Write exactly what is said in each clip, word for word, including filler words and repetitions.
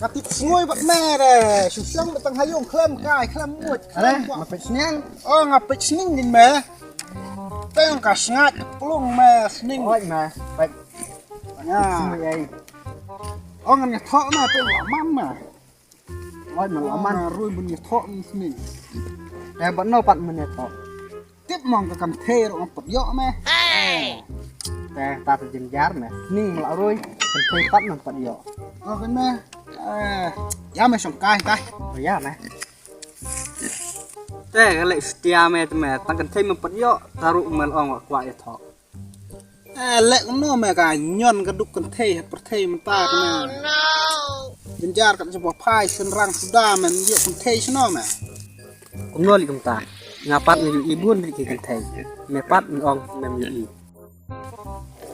Ka tip sngui bad me re. Shu shong ba tang ha ïung khlem kai khlem mut. Are, nga peit sniang. Oh, nga peit sning din me. Teng ka sngat plung me sning. Oi me, peit. Ya. Sngui ai. Oh, ngan ïathoh me, teng la man me. Oi me, la man. Nga rui bun ïathoh me sning. Te bad no pat me ïathoh. Tip mong ka kynthei ruh ngam pat ïoh me. Te ta ta jynjar me. Ning me la rui. Kynthei pat ngam pat ïoh. Oh, kan me. Eh, ïa me shong kai tai. Oh, ïa me. Te ka leh setia me te me. Tang kynthei me pat ïoh. Ta ruh me la ong kwah ïathoh. Eh, leh kumno me ka ñion ka duk kynthei ha pyrthei mynta ka me. Jynjar kat jaba phai shynrang suda me ïoh kynthei shano me. Kumno li kumta. Nga pat nga ïohi bun ri ki kynthei. Me pat me ong mem ïohi.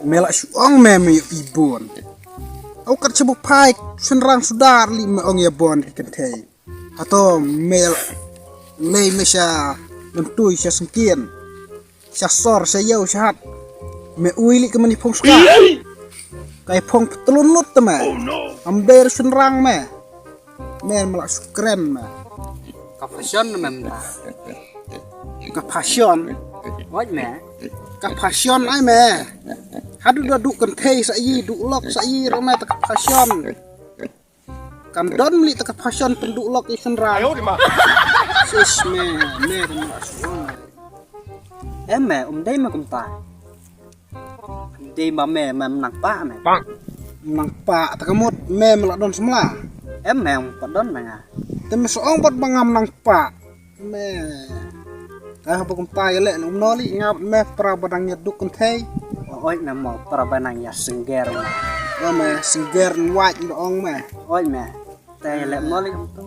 Me la shu ong me me ïohi bun. Au kat sha ba phai shynrang suda li me ong ïa bun ri ki kynthei. Hato me lei me sha myntui sha syngkien. Sha sor sha ïew sha hat. Me ui li ka mani phong ska. Kai phong ptlun lut te me. Am der shynrang me. Me me la shu kren me. Ka fashion me mda. Ka fashion. Wait me. Ka fashion ai me. Hadu da du kynthei sa i du lok sa i ro me ta ka fashion. Kan don mli ta ka fashion pynduh lok i shynrang. Sis me me me. Em me um dei me kumta. Dei ma me me nang pa me. Nang pa ta ka mut me me la don samla. Em me um pat don me nga. Te me sa ong bad ba ngam nang pa. Me. Ka haba kumta ïa leh num no li nga me para ba dang ïa duk kynthei. Oi na mo para ba nang ïa sengger. Oi me sengger waj ndo ong me. Oi me. Te ïa leh mo li kumto.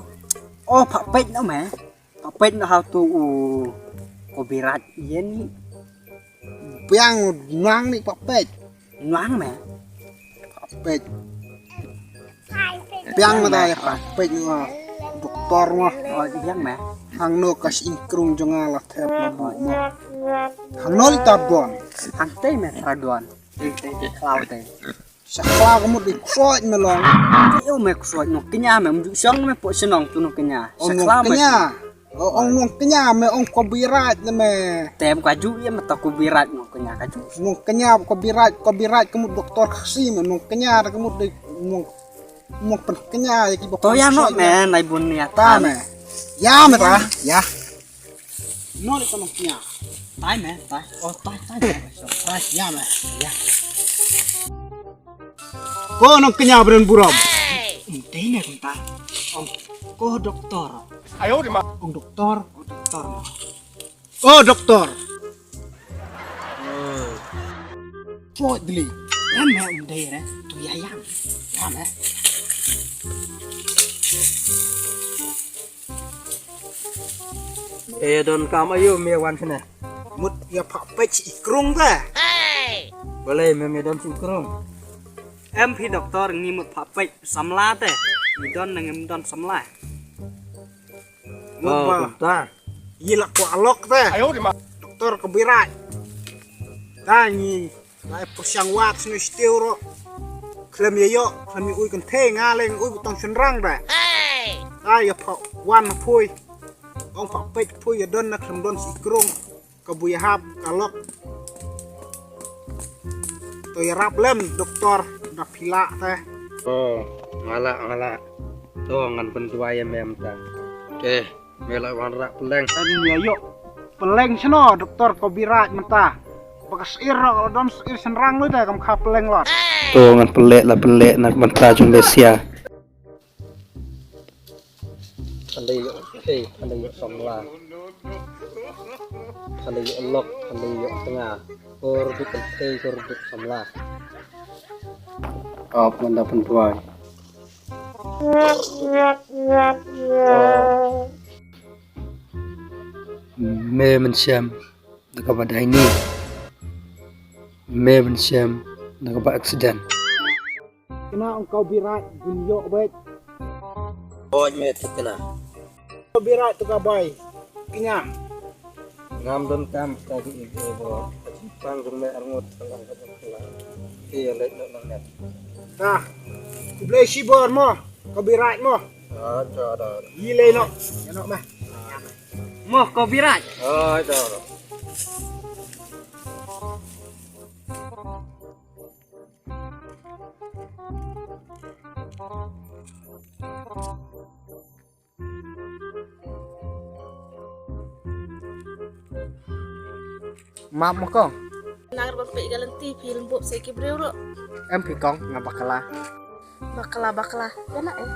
Oh pha peit no me. Pha peit no how to u. Ko birat yen li. Biang nang ni pha peit. Nang me. Pha peit. Biang ma da ya pha peit nga doktor nga. Oh biang me. Hang no ka sing krung jong nga la thep la bu mo. Hang no li ta don. Hang te me tra don. Te te te klau te. Sa klau ka mut di ksoi me long. Te yo me ksoi no kenya me mju song me po senong tu no kenya. Sa klau me. Ong nong kenya me ong copyright ne me. Tem ka ju ye me ta copyright nong kenya ka ju. Nong kenya copyright copyright ka mut doktor khasi me nong kenya ka mut de nong nong pen kenya ye ki bok. To ya no me nai bun ya ta me. Ya me ta ya. No le ta nong kenya. Tai me tai. Oh tai tai. Tai ya me ya. Ko nong kenya bren burom. Dei ne kunta. Ong ko doktor. Ayo di ma. Ong doktor, ong doktor. Oh doktor. Fo dili. Em ne um dei re. Tu ya yang. Ya me. E don kam ayo me wan sene. Mut ya pha pech i krung te. Balei me me don si krung. Em phi doktor ngi mut pha pech samla te. Ngi don na ngim don samla. Mut ba. Doktor. Yi la kwa alok te. Doktor ka birai. Ta ngi la e pyrshang wat snu stiu ro. Klem ya yo, klem ya ui kan te nga leng ui butong shynrang da. Ta ya pha wan phui. Ong pha pech phui ya don na klem don si krung. Ka bu ya hap ka lok. To ya rap lem doktor da pila te. Oh, ngala ngala. To ngan pynduai ya mem ta. Te me la wan rap peleng. Tadi ya yo. Peleng seno doktor ko birat menta. Bakas ir ro don ir senrang lu te kam kha peleng lot. To ngan pelek la pelek nak menta jong Malaysia. Phan dei ïoh, eh, phan dei ïoh samla. Phan dei ïoh lok, phan dei ïoh tnga. Kor duk kan tei, kor duk samla. Ap ngan da pyntuai. Me mynsiem. Da kaba dei ni. Me mynsiem da kaba accident. Kena ong kau birat bun yok bet. Oi me te kena. Kau birat tu ka bai. Kenya. Ngam don kam ka gi ibu ibu. Pang jong me arngut pang ka jong kela. Iya lek lek lek lek. Nah. Kublai shibor mo. Ko Birai mo. Yi lei no. Ya no mah. Mo ko Birai. Map mo kong. Nang ban pek galanti phi lembuk seki breu ro. Em phi kong nga bakla. Bakla bakla. Kena eh.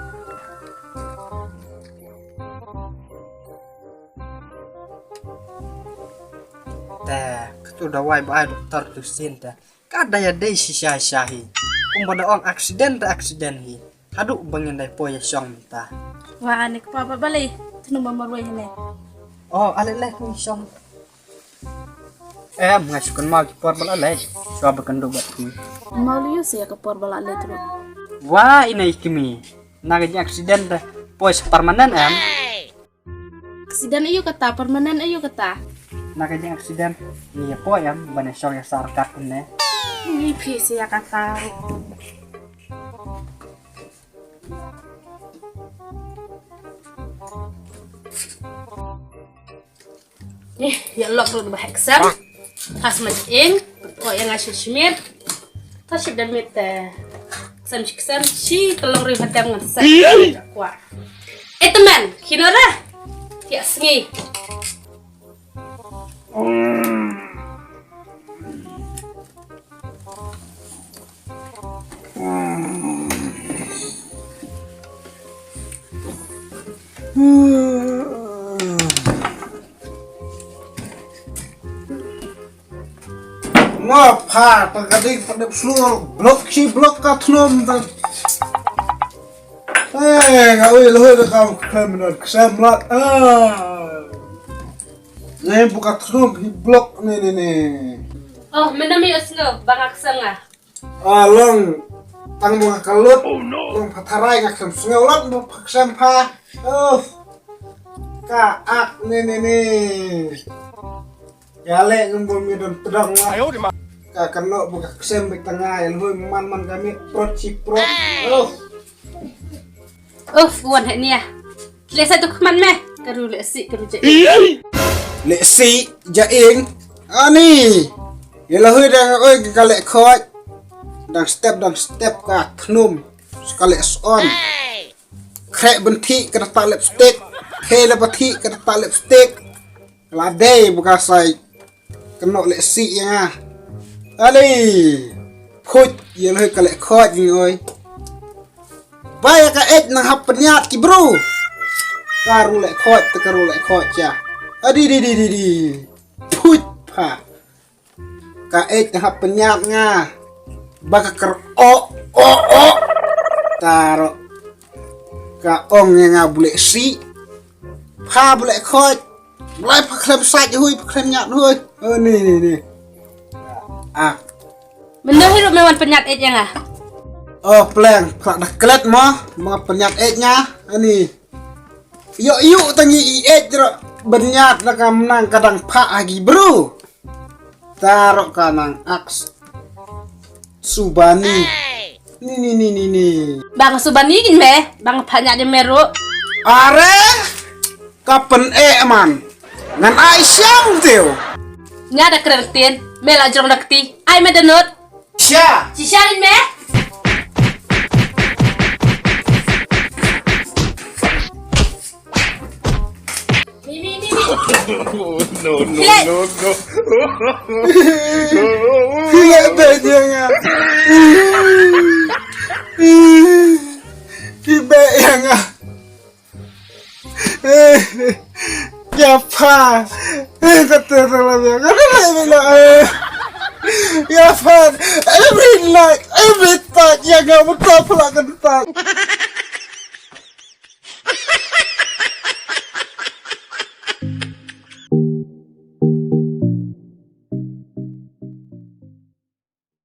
Te, ketu dawai ba ai doktor tu sin te. Ka da ïa dei shisha shisha hi. Kumba da ong accident da accident hi. Haduh ba ngin dei poi ïa shong mynta. Wa ani kpa ba balei. Tnu ma marwei hane. Oh, ale le tu shong. Em, nga shu kynmaw ki por ba la leh. Shwa ba kynduh bad ki. Mau liu sia ka por ba la leh tu. Wa ina ikmi. Na ka jing accident da. Poi sa permanent em. Accident ayu kata, permanent ayu kata. Na ka jing accident. Ni ya po em, bane shong ya sarkat ne. Ni phi si ya kata. Ni ya lok lut ba hek sam. Pas ma ing, ko yang asyik shmit. Tashib da mit, eh, ksem shi ksem shi ka long ri hatem ngan sa kwa. Eh teman, kino ra? Tiak sngi. Nga pha ta ka ding pa dep slur blok shi blok ka thnom ta. Eh, nga ui lhoi da kam khlem nod ksem lat. Ah. Ne bu ka thnom hi blok ne ne ne. Oh, menami asngo banga ksem nga. Ah, long tang ba nga ka lut. Oh, no. Long phatharai nga khlem sngew lut ba pha ksem pha. Oh. Ka ak ne ne ne. Ya le ngam bom mi don tdong la. Ayo di ma. Ka kano ba ka ksem ba tanga ya lhoi man man ka mi prot si prot. Oh. Uf, wan hek nia. Le sa tu kman me. Karu le si karu je. Le si ja ing. Ani. Ya lhoi dang oi ka le khoj. Dang step dang step ka thnum. Ka le son. Khrek bynthi ka ta lipstick. Khe le bynthi ka ta lipstick. La dei ba ka sai. Kano le si ya nga. Ali. Khoj ya le ka le khoj ni oi. Ba ya ka et nang hap pynïat ki bro. Karu le khoj te karu le khoj ya. Adi di di di di. Khoj pha. Ka et hap pynïat nga. Ba ka kar o o o. Taro. Ka ong ya nga bule si. Pha bule khoj. Blai pha khlem sait hui pha khlem ñiat hui. Oh ni ni ni. Ah. Mendo hirup me wan pynïat et ya nga. Oh pleng pha da klet mo ma pynïat et nga. Ani. Yo yu tangi i et ro. Pynïat na kam nang kadang pha agi bro. Taro ka nang aks. Subani. Ni ni ni ni ni. Bang subani gin me, bang phanya de meru. Are ka pen e man. Ngan ai siam teu. Nya da kren tin, me la jrong da kti. Ai me da not. Sha. Shisha gin me. Mi mi mi mi. No, no, no, no. Hile be nyanga. Ki be nyanga. Ya pa. Kata dalam ya. Kata dalam ya. Ya pa. Every night, every time ya ga muta pula kata.